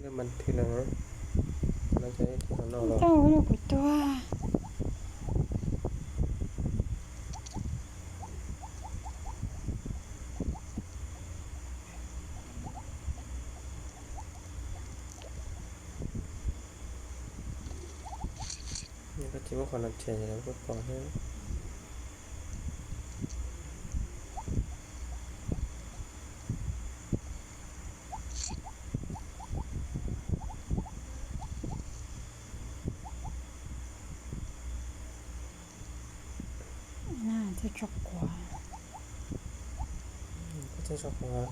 Lej mas thwj lawm na. Qhov no ces thwj qhov no los. Tau ua rau kuv tuag. Yog koj tsis muab qhov no rhiav ces lawv kuj pom thiab. Thiaj tso quav. Thiaj tso quav.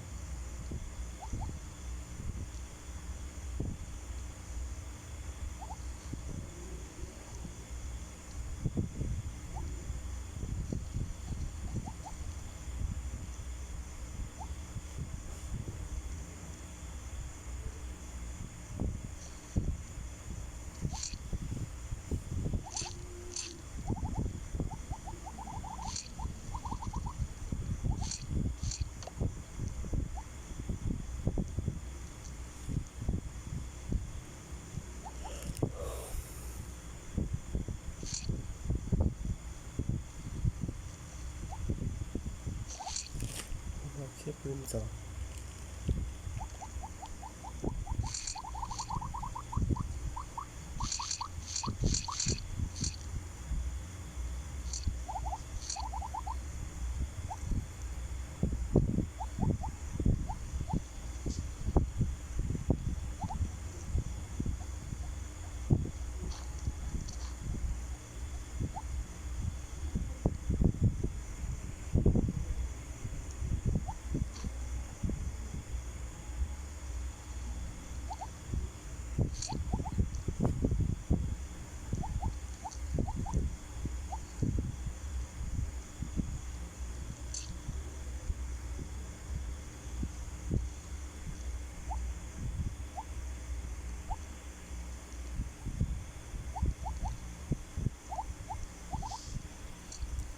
Thiab pw ntxov.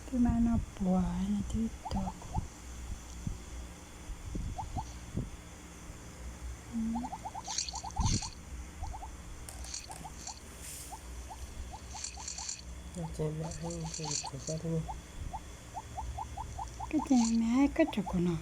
Twb mas no puas no twb tuag. Koj ces me koj tso kuv no.